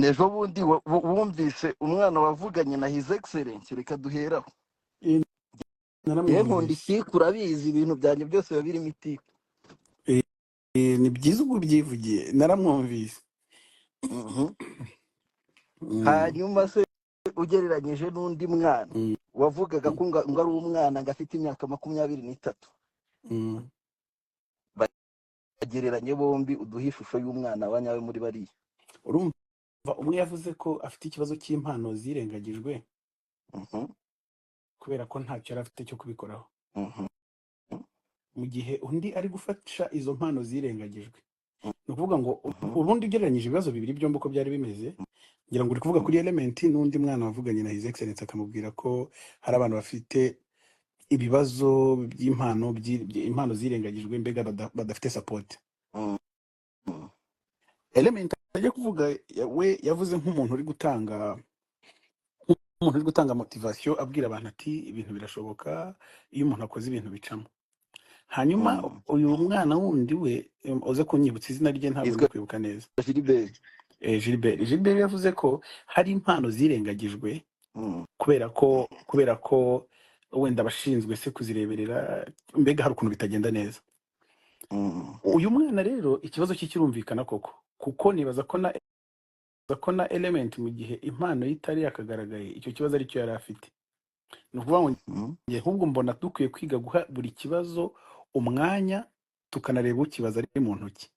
Ejo bundi wumvise umwana wavuganye na His Excellence. Reka duheraho. Eh, Yewe, nkunda naramwumvise. itiku, urabizi, ibintu byanjye byose biba birimo itiku. Ni byiza ubwo ubyivugiye, naramwumvise. Hanyuma se ugereranyije n'undi mwana wavugaga ko ngo ari umwana, ngo afite imyaka 23, bagereranye bombi, uduhe ishusho y'umwana wa nyawe muri bariya. Urumva, umwe yavuze ko afite ikibazo cy'impano zirengagijwe kubera ko ntacyo yari afite cyo kubikoraho, mu gihe undi ari gufasha izo mpano zirengagijwe. Ni ukuvuga ngo ubundi ugereranyije ibibazo bibiri byombi uko byari bimeze, ngira ngo uri kuvuga kuri Element n'undi mwana wavuganye na His Excellence akamubwira ko hari abantu bafite ibibazo by'impano, impano zirengagijwe, mbega badafite support. Element ajya kuvuga, we yavuze nk'umuntu uri gutanga motivation, abwira abantu ati ibintu birashoboka iyo umuntu akoze ibintu bicamo. Hanyuma uyu mwana wundi we, uze kunyibutsa izina rye, ntabwo Yitwa ndi kwibuka neza. Gilbert. Gilbert yavuze ko hari impano zirengagijwe kubera ko wenda abashinzwe se kuzireberera, mbega hari ukuntu bitagenda neza. Uyu mwana rero ikibazo cye kirumvikana koko, kuko nibaza ko na Element, mu gihe impano ye itari yakagaragaye, icyo kibazo aricyo yari afite. Ni ukuvuga ngo njye ahubwo mbona dukwiye kwiga guha buri kibazo umwanya, tukanareba ukibaza ari mu ntoki.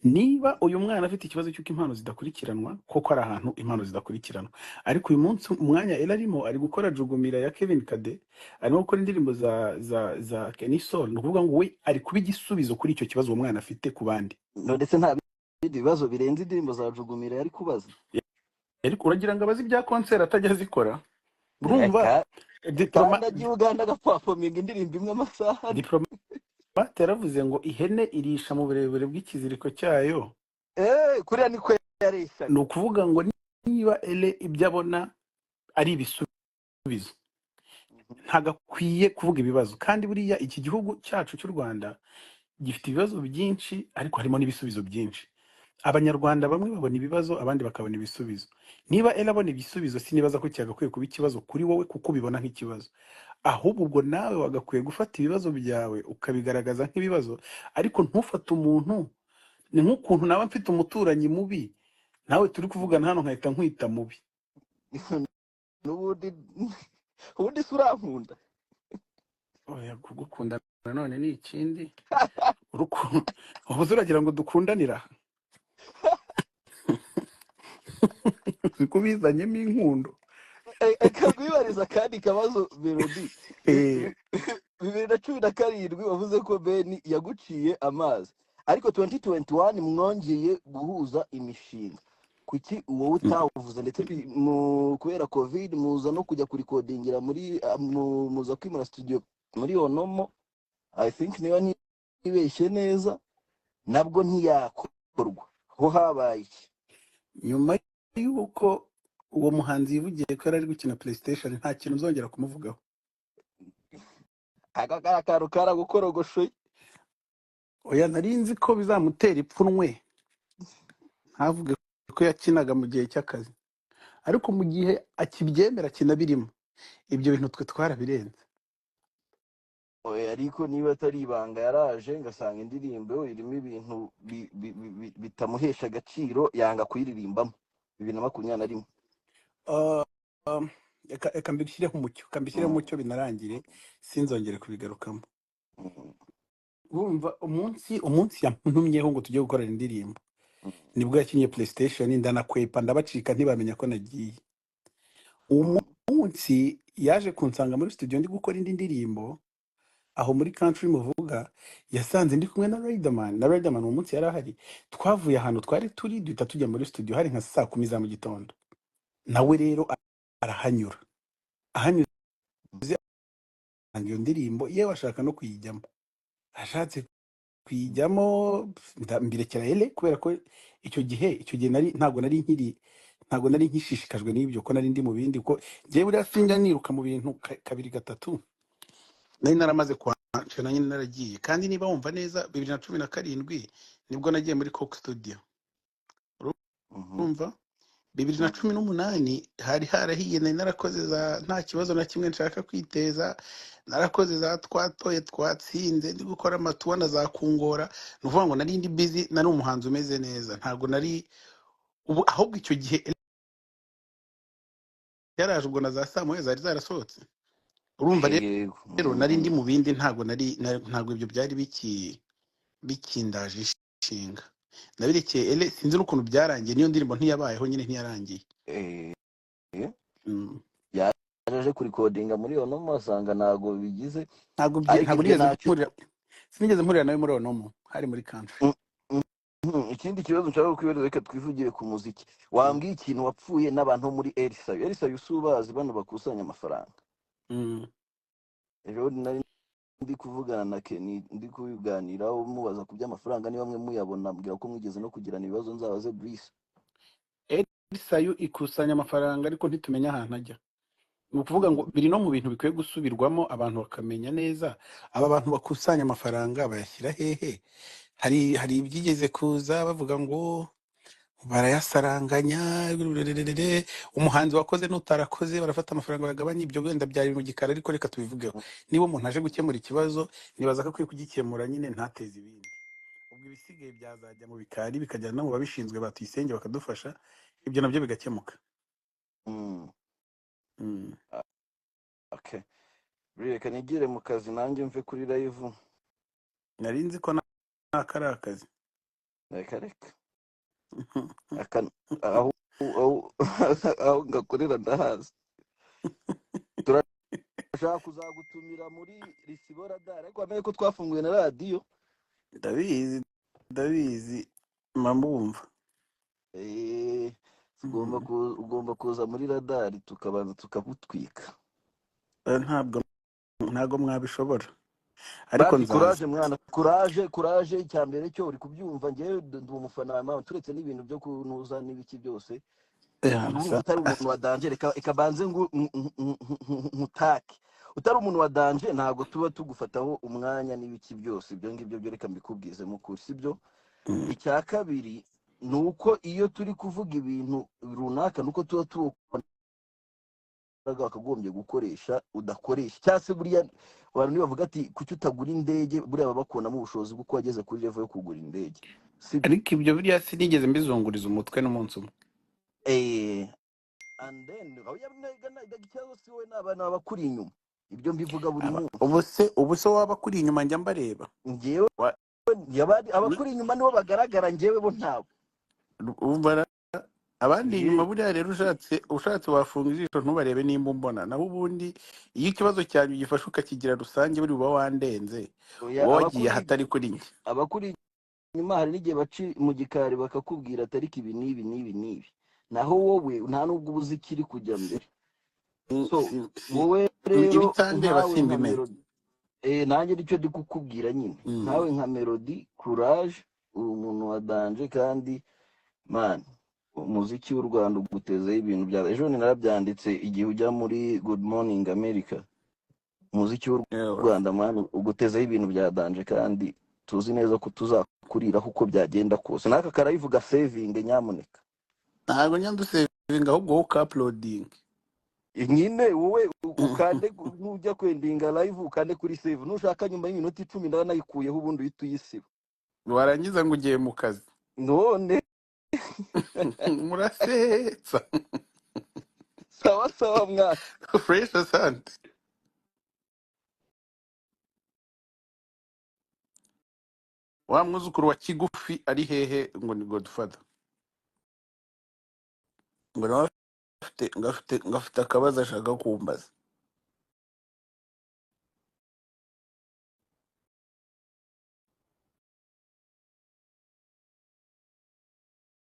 Niba uyu mwana afite ikibazo cy'uko impano zidakurikiranwa, koko hari ahantu impano zidakurikiranwa, ariko uyu munsi umwanya yari arimo, ari gukora Jugumira ya Kevin Kade, arimo gukora indirimbo za Kenny Sol. Ni ukuvuga ngo we ari kuba igisubizo kuri icyo kibazo uwo mwana afite ku bandi. Ndetse nta bindi bibazo birenze indirimbo za Jugumira yari kubaza. Ariko uragira ngo abaze ibya concert atajya azikora? Urumva Reka diploma kandi ajya i Uganda agaperforminga indirimbo imwe amasaha 4. Diplomate yaravuze ngo ihene irisha mu burebure bw'ikiziriko cyayo. Kuriya niko yareshyaga. Ni ukuvuga ngo niba ele ibyo abona ari ibisubizo, ntabwo akwiye kuvuga ibibazo. Kandi buriya iki gihugu cyacu cy'u Rwanda gifite ibibazo byinshi, ariko harimo n'ibisubizo byinshi. Abanyarwanda bamwe babona ibibazo, abandi bakabona ibisubizo. Niba ele abona ibisubizo, sinibaza ko cyagakwiye kuba ikibazo kuri wowe kuko ubibona nk'ikibazo. Ahubwo ubwo nawe wagakwiye gufata ibibazo byawe ukabigaragaza nk'ibibazo, ariko ntufate umuntu. Ni nk'ukuntu nawe mfite umuturanyi mubi, nawe turi kuvugana hano nkahita nkwita mubi. N'ubundi ubundi se urankunda? Oya, kugukunda nanone ni ikindi. Urukundo ubu uragira ngo dukundanira uzi ko ubizanyemo inkundo. Reka nkwibariza akandi kabazo, Melody. 2017 wavuze ko Ben yaguciye amazi, ariko 2021 mwongeye guhuza imishinga. Kuki wowe utawuvuze? Ndetse kubera COVID muza no kujya kurecordingira muri muza kwimura studio muri Onomo, I think, niba ntibeshye neza, nabwo ntiyakorwa. Ho habaye iki? Nyuma y'uko uwo muhanzi yivugiye ko yari ari gukina PlayStation, nta kintu nzongera kumuvugaho. Aka kari akantu karagukorogoshoye. Oya, nari nzi ko bizamutera ipfunwe ntavuge ko yakinaga mu gihe cy'akazi, ariko mu gihe akibyemera akinabirimo, ibyo bintu twe twarabirenze. Oya, ariko niba atari ibanga, yaraje ngasanga indirimbo irimo ibintu bitamuhesha agaciro, yanga kuyiririmbamo 2021. Reka mbishyireho umucyo, reka mbishyireho umucyo binarangire, sinzongere kubigarukamo. Urumva, umunsi yantumyeho ngo tujye gukorana indirimbo, nibwo yakinnye PlayStation, ndanakwepa, ndabacika, ntibamenya ko nagiye. Uwo munsi yaje kunsanga muri studio ndi gukora indi ndirimbo aho muri country muvuga. Yasanze ndi kumwe na Riderman. Na Riderman uwo munsi yari ahari. Twavuye ahantu twari turi, duhita tujya muri studio, hari nka saa 10 za mu gitondo. Nawe rero arahanyura, ahanyuze iyo ndirimbo yewe ashaka no kuyijyamo. Ashatse kuyijyamo, mbirekera ele, kubera ko icyo gihe nari ntabwo nari nkiri, ntabwo nari nkishishikajwe n'ibyo, ko nari ndi mu bindi, ko njyewe buriya sinjya niruka mu bintu kabiri gatatu. Nari naramaze kwancana nyine, naragiye. Kandi niba wumva neza, 2017 nibwo nagiye muri Coke Studio. Urumva Bibiri na Mm. cumi n'umunani hari harahiye, nari narakoze za nta kibazo na kimwe nshaka kwiteza, narakoze za twatoye twatsinze, ndi gukora amatuwa na za kungora. Ni ukuvuga ngo nari ndi busy, nari umuhanzi umeze neza, ntabwo nari ubu. Ahubwo icyo gihe yaraje ubwo na za saa moya zari zarasohotse. Urumva Yego. rero nari ndi Mm. mu bindi, ntabwo nari ntabwo ibyo byari bikindaje inshinga. Nabirekeye ele, sinzi n'ukuntu byarangiye, niyo ndirimbo ntiyabayeho nyine, ntiyarangiye. Eh, Mm. yaje kurikodinga muri Onomo asanga ntago bigize, Ntabwo ariko ntabwo ibyo nigeze ntacyo. mpurira, sinigeze mpurira nawe muri Onomo, hari muri country. Ikindi kibazo nshaka kukwibaza, reka twivugire ku muziki. Wambwiye ikintu wapfuye n'abantu bo muri Elisayo. Elisayo si ubazi bano bakusanya amafaranga? Mm. Ejo bundi nari ndi kuvugana na Kenny, ndi kubiganiraho mubaza ku by'amafaranga niba mwe muyabona, mbwira ko mwigeze no kugirana ibibazo, nzabaze Brice. Elisayo ikusanya amafaranga ariko ntitumenya ahantu ajya. Ni ukuvuga ngo biri no mu bintu bikwiye gusubirwamo, abantu bakamenya neza aba bantu bakusanya amafaranga bayashyira hehe. Hari ibyigeze kuza bavuga ngo barayasaranganya, rurererere, umuhanzi wakoze n'utarakoze barafata amafaranga bagabanya. Ibyo wenda byari mu gikari, ariko reka tubivugeho. Niba umuntu aje gukemura ikibazo, nibaza ko akwiye kugikemura nyine, ntateze ibindi. Ubwo ibisigaye byazajya mu bikari, bikajyana no mu babishinzwe batuyisenge bakadufasha, ibyo nabyo bigakemuka. Mm. Mm. Okay. Reka nigire mu kazi nanjye mve kuri live. Nari nzi ko naka ari akazi. Reka reka. Aka aho aho aho ngakorera ndahazi. Turashaka kuzagutumira muri Risibo Radar, ariko wamenye ko twafunguye na radiyo. Ndabizi, ndabizi, mba mbumva. Eh, tugomba Mm. ugomba kuza muri radari tukabanza tukagutwika. Ntabwo mwabishobora, ariko Basi nzaza. kuraje mwana, kuraje kuraje. Icya mbere cyo uri kubyumva, njyewe ndi umufana wa mama, turetse n'ibintu byo kunuza n'ibiki byose. Urumva utari umuntu wa danje, reka banze nkutake. Utari umuntu wa danje ntabwo tuba tugufataho umwanya n'ibiki byose, ibyo ngibyo byo reka mbikubwize mukuri, sibyo? Mm. Icya kabiri ni uko iyo turi kuvuga ibintu runaka, nuko tuba tubona wakagombye gukoresha udakoresha, cyangwa se buriya abantu nibavuga ati kuki utagura indege, buriya baba bakubonamo ubushobozi bw'uko wageze kuri level yo kugura indege, sibyo? Ariko ibyo buriya sinigeze mbizunguriza umutwe n'umunsi umwe. And then oya, ikibazo si wowe, n'abana babakuri inyuma, ibyo mbivuga buri munsi. Ubu se waba kuri inyuma njya mbareba. Njyewe abakuri inyuma nibo bagaragara, njyewe bo ntabo. Umva abandi inyuma Ye- buriya rero ushatse wafunga ijisho ntubarebe nimba umbona. Naho ubundi iyo ikibazo cyanyu ugifashe ukakigira rusange, buri uba wandenze, Oya, uba wagiye abakuri ahatari kuri njye. Abakuri inyuma hari n'igihe baci mu gikari bakakubwira ati ariko ibi n'ibi n'ibi n'ibi, naho wowe nta nubwo uba uzi ikiri kujya mbere. So wowe rero Ibitandeba nkawe nka simbimenya. Melody, nanjye nicyo ndi kukubwira nyine, nkawe nka Melody, courage, uri umuntu wa danje kandi man, umuziki w'u Rwanda ugutezeho ibintu bya ejo ni narabyanditse igihe ujya muri Good Morning America. Umuziki w'u Yewe. Rwanda man ugutezeho ibintu bya danje, kandi tuzi neza ko tuzakuriraho uko byagenda kose. N'aka karayivuga saving nyamuneka. Ntabwo njya ndusevinga, ahubwo wowe ukauploading. Nyine wowe ukande nujya kwendinga live ukande kuri save, nushaka nyuma y'iminota 10 ndaba nayikuyeho, ubundi uhita uyisiba. Warangiza ngo ugiye mu kazi. None Murasetsa. Sawa sawa mwana. Fresh, asante. Wa mwuzukuru wa Kigufi ari hehe? Ngo ni Godfather, ngo nawe afite ngo afite akabazo ashaka kumbaza.